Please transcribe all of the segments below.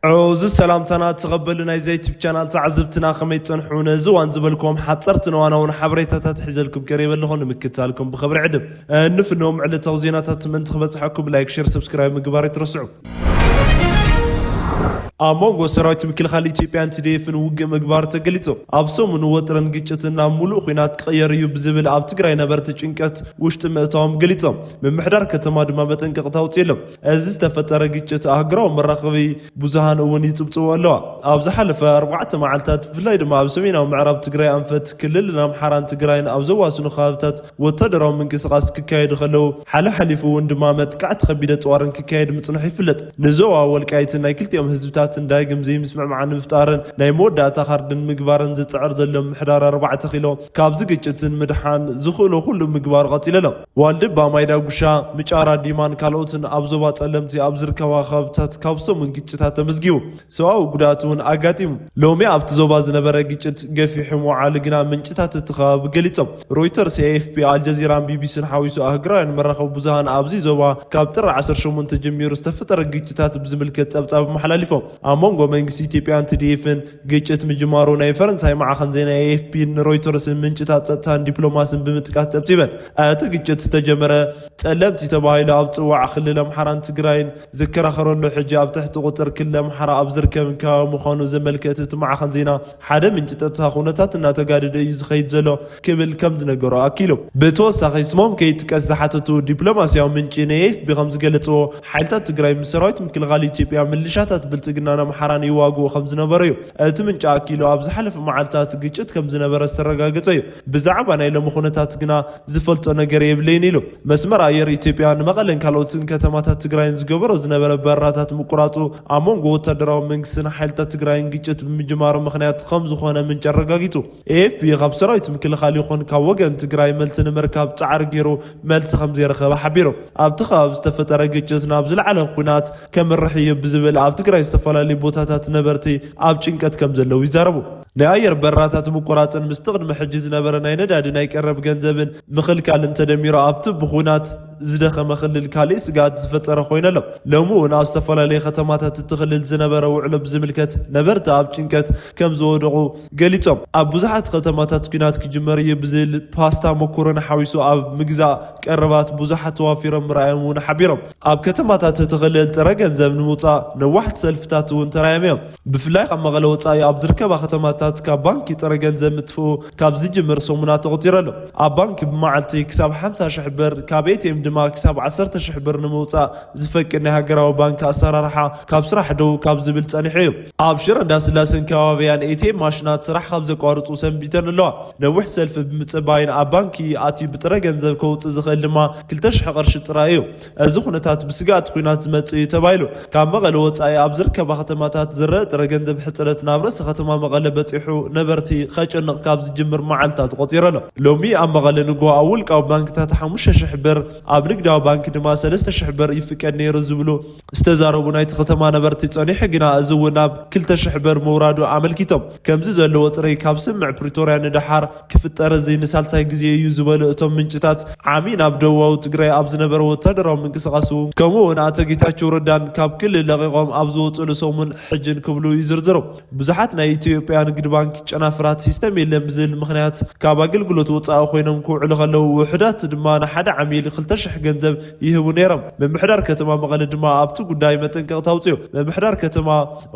እዚ ሰላምታና ተቐበሉ ናይዚ ዩቱብ ቻናል ተዓዘብትና፣ ከመይ ትጸንሑ? ነዚ እዋን ዝበልኩም ሓጸርትን እዋናውን ሓበሬታታት ሒዘልኩም ቀሪበ ኣለኹ፣ ንምክታልኩም ብኽብሪ ዕድም። እንፍኖም ዕለታዊ ዜናታት ምእንቲ ክበጽሐኩም ላይክ፣ ሼር፣ ሰብስክራይብ ምግባር ኣይትረስዑ። ኣብ መንጎ ሰራዊት ምክልኻል ኢትዮጵያን ቲ ዲ ኤፍን ውግእ ምግባር ተገሊጹ። ኣብ ሰሙኑ ወጥርን ግጭትን ናብ ሙሉእ ኹናት ክቕየር እዩ ብዝብል ኣብ ትግራይ ነበርቲ ጭንቀት ውሽጢ ምእታዎም ገሊጾም። ምምሕዳር ከተማ ድማ መጠንቀቕታ ኣውጺእሎም። እዚ ዝተፈጠረ ግጭት ኣህጉራዊ መራኸቢ ብዙሃን እውን ይጽብጽቦ ኣለዋ። ኣብ ዝሓለፈ ኣርባዕተ መዓልታት ብፍላይ ድማ ኣብ ሰሜናዊ ምዕራብ ትግራይ ኣንፈት ክልል ኣምሓራን ትግራይን ኣብ ዘዋስኑ ከባብታት ወታደራዊ ምንቅስቓስ ክካየዱ ከለዉ ሓለሓሊፉ እውን ድማ መጥቃዕቲ ከቢደ ጽዋርን ክካየድ ምጽንሑ ይፍለጥ። ንዞባ ወልቃይትን ናይ ክልቲኦም ህዝብታትን ዳግም ዘይምስምዕማዕ ንምፍጣርን ናይ መወዳእታ ካርድን ምግባርን ዝጽዕር ዘሎ ምምሕዳር ኣርባዕተ ኪሎ ካብዚ ግጭትን ምድሓን ዝኽእሎ ኩሉ ምግባር ቀጺሉ ኣሎ። ዋልድባ፣ ማይዳ ጉሻ፣ ምጫራ ዲማን ካልኦትን ኣብ ዞባ ጸለምቲ ኣብ ዝርከባ ከባብታት ካብ ሰሙን ግጭታት ተመዝጊቡ። ሰብኣዊ ጉድኣት እውን ኣጋጢሙ። ሎሚ ኣብቲ ዞባ ዝነበረ ግጭት ገፊሑ ምውዓሉ ግና ምንጭታት እቲ ከባቢ ገሊጾም። ሮይተርስ፣ ኤ ኤፍ ፒ፣ ኣልጀዚራን ቢ ቢ ሲን ሓዊሱ ኣህጉራውያን መራኸቢ ብዙሃን ኣብዚ ዞባ ካብ ጥሪ ዓሰርተ ሸሞንተ ጀሚሩ ዝተፈጠረ ግጭታት ብዝምልከት ጸብጻብ ኣመሓላሊፎም። ኣብ መንጎ መንግስቲ ኢትዮጵያን ቲ ዲ ኤፍን ግጭት ምጅማሩ ናይ ፈረንሳይ ማዕኸን ዜና ኤ ኤፍ ፒን ሮይተርስን ምንጭታት ጸጥታን ዲፕሎማስን ብምጥቃስ ጸብጺበን። እቲ ግጭት ዝተጀመረ ጸለምቲ ተባሂሉ ኣብ ጽዋዕ ክልል ኣምሓራን ትግራይን ዝከራኸረሉ ሕጂ ኣብ ትሕቲ ቁጽር ክልል ኣምሓራ ኣብ ዝርከብ ከባቢ ምዃኑ ዘመልከት እቲ ማዕኸን ዜና፣ ሓደ ምንጪ ጸጥታ ኩነታት እናተጋደደ እዩ ዝኸይድ ዘሎ ክብል ከም ዝነገሮ ኣኪሉ። ብተወሳኺ ስሞም ከይጥቀስ ዝሓተቱ ዲፕሎማስያዊ ምንጪ ን ኤ ኤፍ ፒ ከም ዝገለጽዎ፣ ሓይልታት ትግራይ ምስ ሰራዊት ምክልኻል ኢትዮጵያ፣ ምልሻታት ብልጽግናን ኣምሓራን ይዋግኡ ከም ዝነበሩ እዩ። እቲ ምንጪ ኣኪሉ ኣብ ዝሓለፈ መዓልታት ግጭት ከም ዝነበረ ዝተረጋገጸ እዩ። ብዛዕባ ናይ ሎሚ ኩነታት ግና ዝፈልጦ ነገር የብለይን ኢሉ። መስመር ኣየር ኢትዮጵያ ንመቐለን ካልኦትን ከተማታት ትግራይን ዝገበሮ ዝነበረ በረራታት ምቁራጹ ኣብ መንጎ ወታደራዊ መንግስትን ሓይልታት ትግራይን ግጭት ብምጅማሩ ምኽንያት ከም ዝኾነ ምንጪ ኣረጋጊጹ። ኤ ኤፍ ፒ ካብ ሰራዊት ምክልኻል ይኹን ካብ ወገን ትግራይ መልሲ ንምርካብ ጻዕሪ ገይሩ መልሲ ከም ዘይረኸበ ሓቢሩ። ኣብቲ ከባቢ ዝተፈጠረ ግጭት ናብ ዝለዓለ ኹናት ከምርሕ እዩ ብዝብል ኣብ ትግራይ ዝተፈላለዩ ቦታታት ነበርቲ ኣብ ጭንቀት ከም ዘለዉ ይዛረቡ። ናይ ኣየር በረራታት ምቁራጽን ምስቲ ቅድሚ ሕጂ ዝነበረ ናይ ነዳዲ ናይ ቀረብ ገንዘብን ምኽልካልን ተደሚሩ ኣብቲ ብኹናት ዝደኸመ ክልል ካሊእ ስግኣት ዝፈጠረ ኮይኑ ኣሎ። ሎሚ እውን ኣብ ዝተፈላለዩ ከተማታት እቲ ክልል ዝነበረ ውዕሎ ብዝምልከት ነበርቲ ኣብ ጭንቀት ከም ዝወደቑ ገሊጾም። ኣብ ብዙሓት ከተማታት ኲናት ክጅመር እዩ ብዝብል ፓስታ፣ መኮረኒ ሓዊሱ ኣብ ምግዛእ ቀረባት ብዙሓት ተዋፊሮም ምርኣዮም እውን ሓቢሮም። ኣብ ከተማታት እቲ ክልል ጥረ ገንዘብ ንምውጻእ ነዋሕቲ ሰልፍታት እውን ተራእዮም እዮም። ብፍላይ ካብ መቐለ ወጻኢ ኣብ ዝርከባ ከተማታት ካብ ባንኪ ጥረ ገንዘብ ምጥፍኡ ካብ ዝጅምር ሰሙናት ተቖጺሩ ኣሎ። ኣብ ባንኪ ብመዓልቲ ክሳብ ሓምሳ ሽሕ ብር፣ ካብ ኤ ቲ ኤም ድማ ክሳብ ዓሰርተ ሽሕ ብር ንምውጻእ ዝፈቅድ ናይ ሃገራዊ ባንኪ ኣሰራርሓ ካብ ስራሕ ደው ካብ ዝብል ጸኒሑ እዩ። ኣብ ሽረ እንዳስላሰን ከባቢያን ኤ ቲ ኤም ማሽናት ስራሕ ካብ ዘቋርጹ ሰንቢተን ኣለዋ። ነዊሕ ሰልፊ ብምጽባይን ኣብ ባንኪ ኣትዩ ብጥረ ገንዘብ ከውጽእ ዝኽእል ድማ ክልተ ሽሕ ቅርሺ ጥራይ እዩ። እዚ ኩነታት ብስግኣት ኲናት ዝመጽእ እዩ ተባሂሉ። ካብ መቐለ ወጻኢ ኣብ ዝርከባ ከተማታት ዝረአ ጥረ ገንዘብ ሕጽረት ናብ ርእሲ ከተማ መቐለ በጺሑ ነበርቲ ከጨንቕ ካብ ዝጅምር መዓልታት ቆጺሩ ኣሎ። ሎሚ ኣብ መቐለ ንግሆ ኣብ ውልቃዊ ባንክታት ሓሙሽተ ሽሕ ብር፣ ኣብ ንግዳዊ ባንክ ድማ ሰለስተ ሽሕ ብር ይፍቀድ ነይሩ ዝብሉ ዝተዛረቡ ናይቲ ከተማ ነበርቲ ጸኒሑ ግና እዚ እውን ናብ ክልተ ሽሕ ብር ምውራዱ ኣመልኪቶም። ከምዚ ዘሎ ወጥሪ ካብ ስምምዕ ፕሪቶርያ ንደሓር ክፍጠር እዚ ንሳልሳይ ግዜ እዩ ዝበሉ እቶም ምንጭታት፣ ዓሚ ናብ ደቡባዊ ትግራይ ኣብ ዝነበረ ወታደራዊ ምንቅስቓስ እውን ከምኡ እውን ኣቶ ጌታቸው ረዳን ካብ ክልል ለቒቖም ኣብ ዝወፅሉ ሰሙን ሕጅን ክብሉ ይዝርዝሩ። ብዙሓት ናይ ኢትዮጵያ ንግድ ባንክ ጨናፍራት ሲስተም የለን ብዝብል ምኽንያት ካብ ኣገልግሎት ወፃኢ ኮይኖም ክውዕሉ ከለዉ ውሑዳት ድማ ንሓደ ዓሚል ክልተ ሽሕ ገንዘብ ይህቡ ነይሮም። ምምሕዳር ከተማ መቐለ ድማ ኣብቲ ጉዳይ መጠንቀቕታ ኣውፅኡ። ምምሕዳር ከተማ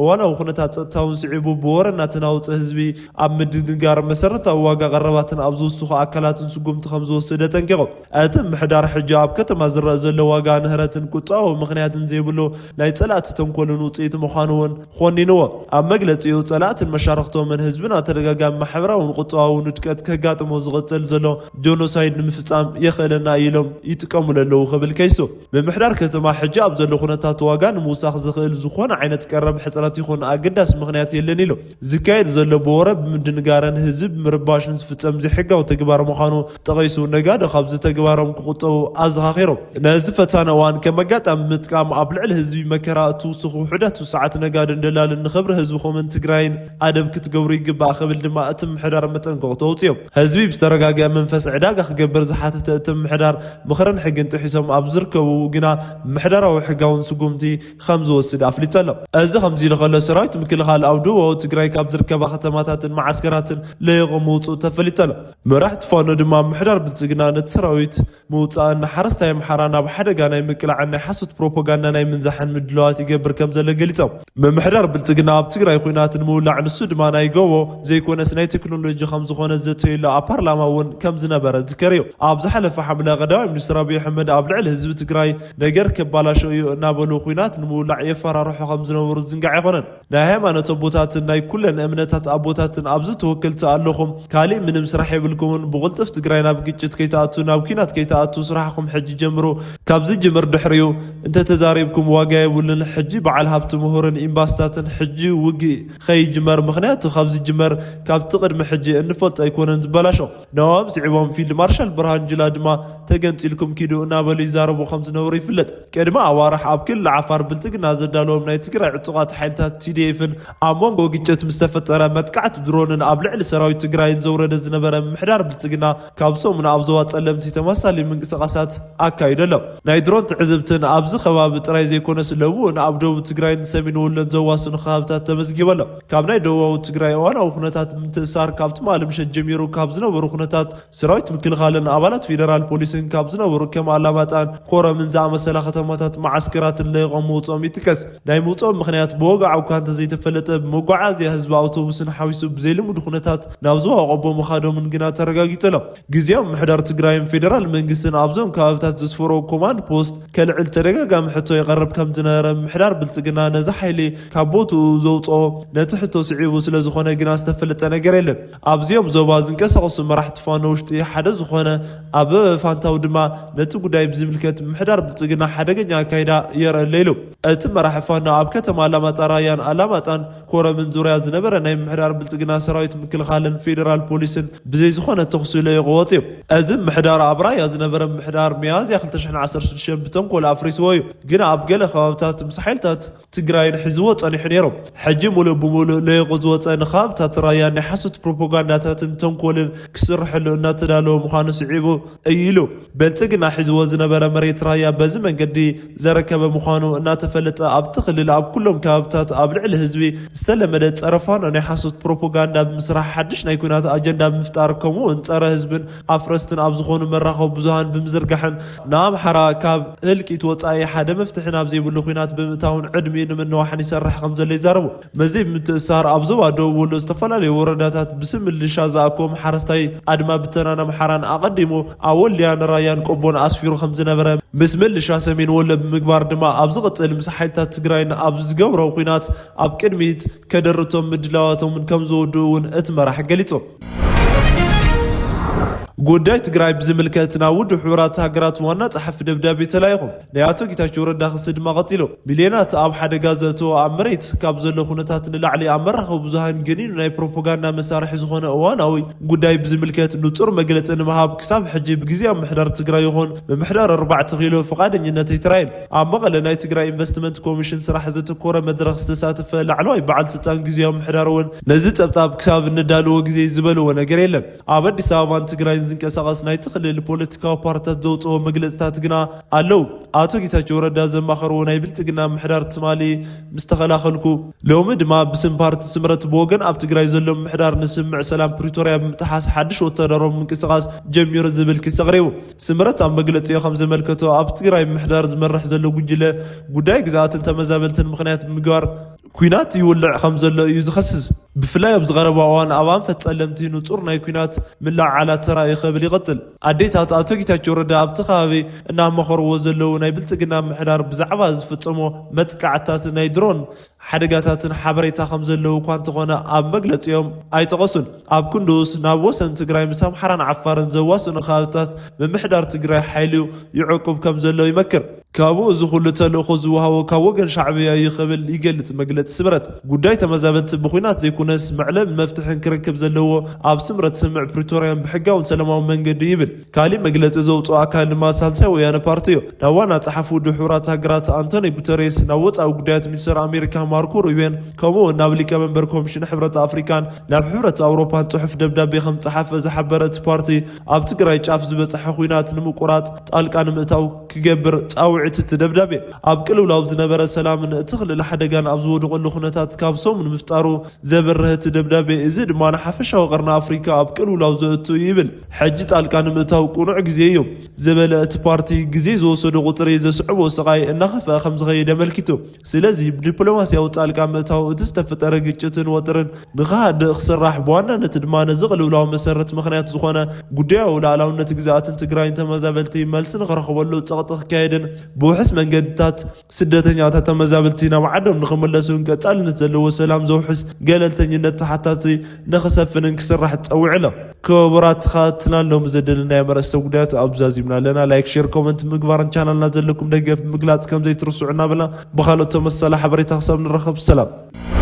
እዋናዊ ኩነታት ጸጥታውን ስዒቡ ብወረ እናተናወጸ ህዝቢ ኣብ ምድንጋር መሰረታዊ ዋጋ ቀረባትን ኣብ ዝውስኹ ኣካላትን ስጉምቲ ከም ዝወስድ ኣጠንቂቑ። እቲ ምምሕዳር ሕጂ ኣብ ከተማ ዝረአ ዘሎ ዋጋ ንህረትን ቁጠባዊ ምኽንያትን ዘይብሉ ናይ ጸላእቲ ተንኮልን ውጽኢት ምዃኑ እውን ኮኒንዎ። ኣብ መግለጺኡ ጸላእትን መሻርኽቶምን ህዝብና ተደጋጋሚ ማሕበራውን ቁጠባውን ውድቀት ከጋጥሞ ዝቕጽል ዘሎ ጆኖሳይድ ንምፍጻም የኽእለና ኢሎም ይጥቀሙሉ ኣለዉ ክብል ከይሱ። ምምሕዳር ከተማ ሕጂ ኣብ ዘሎ ኩነታት ዋጋ ንምውሳኽ ዝኽእል ዝኾነ ዓይነት ቀረብ ሕጽረት ይኹን ኣገዳሲ ምኽንያት የለን ኢሉ። ዝካየድ ዘሎ ብወረ ብምድንጋርን ህዝቢ ብምርባሽን ዝፍጸም ዘይሕጋዊ ተግባር ምዃኑ ጠቒሱ፣ ነጋዶ ካብዚ ተግባሮም ክቑጠቡ ኣዘኻኺሩ። ነዚ ፈታኒ እዋን ከም ኣጋጣሚ ብምጥቃም ኣብ ልዕሊ ህዝቢ መከራ እትውስኹ ውሑዳት ውሱዓት ነጋዶን ደላልን ንኽብሪ ህዝብኹምን ትግራይን ኣደብ ክትገብሩ ክገብሩ ይግባእ ክብል ድማ እቲ ምምሕዳር መጠንቀቕታ ኣውፅኡ። ህዝቢ ብዝተረጋገአ መንፈስ ዕዳጋ ክገብር ዝሓተተ እቲ ምምሕዳር፣ ምኽርን ሕግን ጥሒሶም ኣብ ዝርከቡ ግና ምምሕዳራዊ ሕጋውን ስጉምቲ ከም ዝወስድ ኣፍሊጡ ኣሎ። እዚ ከምዚ ኢሉ ከሎ፣ ሰራዊት ምክልኻል ኣብ ደቡባዊ ትግራይ ካብ ዝርከባ ከተማታትን መዓስከራትን ለይቖም ምውፅኡ ተፈሊጡ ኣሎ። መራሕቲ ፋኖ ድማ ምምሕዳር ብልፅግና ነቲ ሰራዊት ምውፃእን ንሓረስታይ ኣምሓራ ናብ ሓደጋ ናይ ምቅላዕን ናይ ሓሶት ፕሮፓጋንዳ ናይ ምንዛሕን ምድላዋት ይገብር ከም ዘሎ ገሊፆም። ምምሕዳር ብልፅግና ኣብ ትግራይ ኹናት ንምውላዕ፣ ንሱ ድማ ናይ ጎቦ ዘይኮነስ ናይ ቴክኖሎጂ ከም ዝኾነ ዘተየሉ ኣብ ፓርላማ እውን ከም ዝነበረ ዝከር እዩ። ኣብ ዝሓለፈ ሓምለ ቀዳማይ ሚኒስትር ኣብይ ኣሕመድ ኣብ ልዕሊ ህዝቢ ትግራይ ነገር ከባላሾ እዩ እናበሉ ኹናት ንምውላዕ የፈራርሑ ከም ዝነበሩ ዝንጋዕ ኣይኮነን። ናይ ሃይማኖት ኣቦታትን ናይ ኩለን እምነታት ኣቦታትን ኣብዚ ተወከልቲ ኣለኹም፣ ካሊእ ምንም ስራሕ የብልኩምን፣ ብቕልጥፍ ትግራይ ናብ ግጭት ከይትኣቱ፣ ናብ ኲናት ከይትኣቱ ስራሕኹም ሕጂ ጀምሩ። ካብ ዝጅምር ድሕሪኡ እንተተዛሪብኩም ዋጋ የብሉን። ሕጂ በዓል ሃብቲ፣ ምሁርን ኤምባስታትን ሕጂ ውግእ ከይጅመር፣ ምኽንያቱ ካብ ዝጅመር ካብቲ ቅድሚ ሕጂ እንፈልጦ ኣይኮነን ዝበላሾ። ነዋም ስዒቦም ፊልድ ማርሻል ብርሃኑ ጁላ ድማ ተገንፂልኩም ኪዱ እናበሉ ይዛረቡ ከም ዝነበሩ ይፍለጥ። ቅድሚ ኣዋርሕ ኣብ ክልል ዓፋር ብልፅግና ዘዳለዎም ናይ ትግራይ ዕጡቓት ሓይልታት ቲ ዲ ኤፍን ኣብ መንጎ ግጭት ምስ ተፈጠረ መጥቃዕቲ ድሮንን ኣብ ልዕሊ ሰራዊት ትግራይን ዘውረደ ዝነበረ ምምሕዳር ብልፅግና፣ ካብ ሰሙን ኣብ ዞባ ፀለምቲ ተመሳሳሊ ምንቅስቓሳት ኣካይዱ ኣሎ። ናይ ድሮን ትዕዝብትን ኣብዚ ከባቢ ጥራይ ዘይኮነስ ለብኡን ኣብ ደቡብ ትግራይን ሰሜን ወሎን ዘዋስኑ ከባብታት ተመዝጊቡ ኣሎ። ካብ ናይ ደቡባዊ ትግራይ እዋናዊ ኩነታት ብምትእሳር፣ ካብ ትማሊ ምሸት ጀሚሩ ካብ ዝነበሩ ኩነታት ሰራዊት ምክልኻልን ኣባላት ፌደራል ፖሊስን ካብ ዝነበሩ ከም ኣላማጣን ኮረምን ዝኣመሰላ ከተማታት መዓስከራትን ለይቖም ምውፅኦም ይጥቀስ። ናይ ምውፅኦም ምኽንያት ብወግዓዊ እኳ እንተዘይተፈለጠ፣ ብመጓዓዝያ ህዝቢ ኣውቶቡስን ሓዊሱ ብዘይልሙድ ኩነታት ናብ ዞባ ቆቦ ምኻዶምን ግና ተረጋጊጹ ኣሎ። ግዝያዊ ምምሕዳር ትግራይን ፌደራል መንግስትን ኣብዞም ከባብታት ዘስፈሮ ኮማንድ ፖስት ከልዕል ተደጋጋሚ ሕቶ ይቐርብ ከም ዝነበረ፣ ምምሕዳር ብልጽግና ነዚ ሓይሊ ካብ ቦትኡ ዘውጽኦ ነቲ ሕቶ ስዒቡ ስለ ዝኾነ ግና ዝተፈለጠ ነገር የለን። ኣብዚኦም ዞባ ዝንቀሳቐሱ መራሕቲ ፋኖ ውሽጢ ሓደ ዝኾነ ኣበበ ፋንታው ድማ ነቲ ጉዳይ ብዝምልከት ምምሕዳር ብልጽግና ሓደገኛ ኣካይዳ የርኢ ኣሎ ኢሉ። እቲ መራሒ ፋኖ ኣብ ከተማ ኣላማጣ ራያን ኣላማጣን ኮረምን ዙርያ ዝነበረ ናይ ምምሕዳር ብልጽግና ሰራዊት ምክልኻልን ፌደራል ፖሊስን ብዘይ ዝኾነ ተኹሲ ለይቖ ወፂኡ። እዚ ምምሕዳር ኣብ ራያ ዝነበረ ምምሕዳር ሚያዝያ ክልተ ሽሕን ዓሰርተ ሽዱሽተን ብተንኮል ኣፍሪስዎ እዩ። ግን ኣብ ገለ ከባብታት ምስ ሓይልታት ትግራይን ሒዝዎ ጸኒሑ ነይሩ። ሕጂ ሙሉእ ብሙሉእ ለይቑ ዝወጸ ንከባብታት ራያ ናይ ሓሶት ፕሮፓጋንዳታትን ተንኮልን ክስርሐሉ እናተዳለወ ምዃኑ ስዒቡ እዩ ኢሉ። ብልጽግና ሒዝዎ ዝነበረ መሬት ራያ በዚ መንገዲ ዘረከበ ምዃኑ እናተፈለጠ፣ ኣብቲ ክልል ኣብ ኩሎም ከባብታት ኣብ ልዕሊ ህዝቢ ዝተለመደ ጸረ ፋኖ ናይ ሓሶት ፕሮፓጋንዳ ብምስራሕ፣ ሓድሽ ናይ ኲናት ኣጀንዳ ብምፍጣር፣ ከምኡ እውን ጸረ ህዝብን ኣፍረስትን ኣብ ዝኾኑ መራኸቢ ብዙሃን ብምዝርጋሕን ንኣምሓራ ካብ ህልቂት ወጻኢ ሓደ መፍትሒ ናብ ዘይብሉ ኲናት ብምእታውን ዕድሚኡ ንምንዋሕን ይሰርሕ ከም ዘሎ ይዛረቡ። መዚ ብምትእሳር ኣብ ዞባ ደቡብ ወሎ ዝተፈላለዩ ወረዳታት ብስም ምልሻ ዝኣከቦም ሓረስታይ ኣድማ ብተናን ኣምሓራን ኣቐዲሙ ኣብ ወልድያን ራያን ቆቦን ኣስፊሩ ከም ዝነበረ፣ ምስ ምልሻ ሰሜን ወሎ ብምግባር ድማ ኣብ ዝቕጽል ምስ ሓይልታት ትግራይን ኣብ ዝገብሮ ኲናት ኣብ ቅድሚት ከደርቶም ምድላዋቶምን ከም ዝወድኡ እውን እቲ መራሒ ገሊጹ። ጉዳይ ትግራይ ብዝምልከት ናብ ውድብ ሕቡራት ሃገራት ዋና ጸሓፊ ደብዳቤ ተላኢኹ። ናይ ኣቶ ጌታቸው ረዳ ክሲ ድማ ቀጺሉ። ሚልዮናት ኣብ ሓደጋ ዘእተወ ኣብ መሬት ካብ ዘሎ ኩነታት ንላዕሊ ኣብ መራኸቢ ብዙሃን ገኒኑ ናይ ፕሮፓጋንዳ መሳርሒ ዝኾነ እዋናዊ ጉዳይ ብዝምልከት ንጹር መግለጺ ንምሃብ ክሳብ ሕጂ ብግዝያዊ ምምሕዳር ትግራይ ይኹን ምምሕዳር ኣርባዕተ ኪሎ ፍቓደኝነት ኣይተራእየን። ኣብ መቐለ ናይ ትግራይ ኢንቨስትመንት ኮሚሽን ስራሕ ዘተኮረ መድረኽ ዝተሳተፈ ላዕለዋይ በዓል ስልጣን ግዝያዊ ምምሕዳር እውን ነዚ ጸብጻብ ክሳብ እንዳለዎ ግዜ ዝበልዎ ነገር የለን። ኣብ ኣዲስ ኣበባን ትግራይን ዝንቀሳቐስ ናይቲ ክልል ፖለቲካዊ ፓርትታት ዘውፅኦ መግለፅታት ግና ኣለዉ። ኣቶ ጌታቸው ረዳ ዘማኸርዎ ናይ ብልፅግና ምምሕዳር ትማሊ ምስ ተኸላኸልኩ፣ ሎሚ ድማ ብስም ፓርቲ ስምረት ብወገን ኣብ ትግራይ ዘሎ ምምሕዳር ንስምምዕ ሰላም ፕሪቶርያ ብምጥሓስ ሓድሽ ወታደራዊ ምንቅስቓስ ጀሚሩ ዝብል ክሲ ኣቕሪቡ። ስምረት ኣብ መግለፂኡ ከም ዘመልከቶ፣ ኣብ ትግራይ ምምሕዳር ዝመርሕ ዘሎ ጉጅለ ጉዳይ ግዝኣትን ተመዛበልትን ምኽንያት ብምግባር ኲናት ይውልዕ ከም ዘሎ እዩ ዝኸስስ። ብፍላይ ኣብዚ ቀረባ እዋን ኣብ ኣንፈት ጸለምቲ ንጹር ናይ ኲናት ምልዕዓላት ተራእዩ ክብል ይቕጽል። ኣዴታት ኣቶ ጌታቸው ረዳ ኣብቲ ከባቢ እናመኸርዎ ዘለዉ ናይ ብልጽግና ምምሕዳር ብዛዕባ ዝፍጸሞ መጥቃዕትታት ናይ ድሮን ሓደጋታትን ሓበሬታ ከም ዘለዉ እኳ እንተኾነ፣ ኣብ መግለጺኦም ኣይጠቐሱን። ኣብ ክንድኡስ ናብ ወሰን ትግራይ ምስ ኣምሓራን ዓፋርን ዘዋስኑ ከባብታት ምምሕዳር ትግራይ ሓይሉ ይዕቁብ ከም ዘሎ ይመክር። ካብኡ እዚ ኩሉ ተልእኾ ዝወሃቦ ካብ ወገን ሻዕብያ እዩ ክብል ይገልጽ መግለጺ ስምረት። ጉዳይ ተመዛበልቲ ብኹናት ዘይኮነስ መዕለቢ መፍትሕን ክረክብ ዘለዎ ኣብ ስምረት ስምምዕ ፕሪቶርያን ብሕጋውን ሰላማዊ መንገዲ ይብል። ካሊእ መግለጺ ዘውፅኦ ኣካል ድማ ሳልሳይ ወያነ ፓርቲ እዩ። ናብ ዋና ጸሓፊ ውድብ ሕቡራት ሃገራት ኣንቶኒ ጉተሬስ፣ ናብ ወፃኢ ጉዳያት ሚኒስትር ኣሜሪካ ማርኮ ሩቢዮን ከምኡ እውን ናብ ሊቀመንበር ኮሚሽን ሕብረት ኣፍሪካን ናብ ሕብረት ኣውሮፓን ጽሑፍ ደብዳቤ ከም ጸሓፈ ዝሓበረ እቲ ፓርቲ፣ ኣብ ትግራይ ጫፍ ዝበፅሐ ኹናት ንምቁራፅ ጣልቃ ንምእታው ክገብር ፃውዒት እቲ ደብዳቤ። ኣብ ቅልውላው ዝነበረ ሰላምን እቲ ክልል ሓደጋን ኣብ ዝወደቐሉ ኩነታት ካብ ሰሙን ምፍጣሩ ዘብርህ እቲ ደብዳቤ፣ እዚ ድማ ንሓፈሻዊ ቀርኒ ኣፍሪካ ኣብ ቅልውላው ዘእቱ እዩ ይብል። ሕጂ ጣልቃ ንምእታው ቅኑዕ ግዜ እዩ ዝበለ እቲ ፓርቲ፣ ግዜ ዝወሰዶ ቁፅሪ ዘስዕቦ ስቓይ እናኸፍአ ከም ዝኸይድ ኣመልኪቱ። ስለዚ ብዲፕሎማስያዊ ጣልቃ ምእታው እቲ ዝተፈጠረ ግጭትን ወጥርን ንኽሃድእ ክስራሕ፣ ብዋናነት ድማ ነዚ ቅልውላው መሰረት ምኽንያት ዝኾነ ጉዳያዊ ሉዓላውነት ግዝኣትን ትግራይን ተመዛበልቲ መልሲ ንኽረኽበሉ ጸቕጢ ክካየድን ብውሑስ መንገድታት ስደተኛታት ተመዛበልቲ ናብ ዓዶም ንኽምለሱን ቀጻልነት ዘለዎ ሰላም ዘውሕስ ገለልተኝነት ተሓታቲ ንኽሰፍንን ክስራሕ ጸዊዑ ኣሎ። ክቡራት ተኸታተልትና፣ ሎሚ ዘደለናዮ መረስተ ጉዳያት ኣብዚ ዛዚምና ኣለና። ላይክ፣ ሼር፣ ኮመንት ምግባርን ቻናልና ዘለኩም ደገፍ ምግላጽ ከም ዘይትርስዑ እናበልና ብኻልኦት ተመሳሳሊ ሓበሬታ ክሳብ ንራኸብ ሰላም።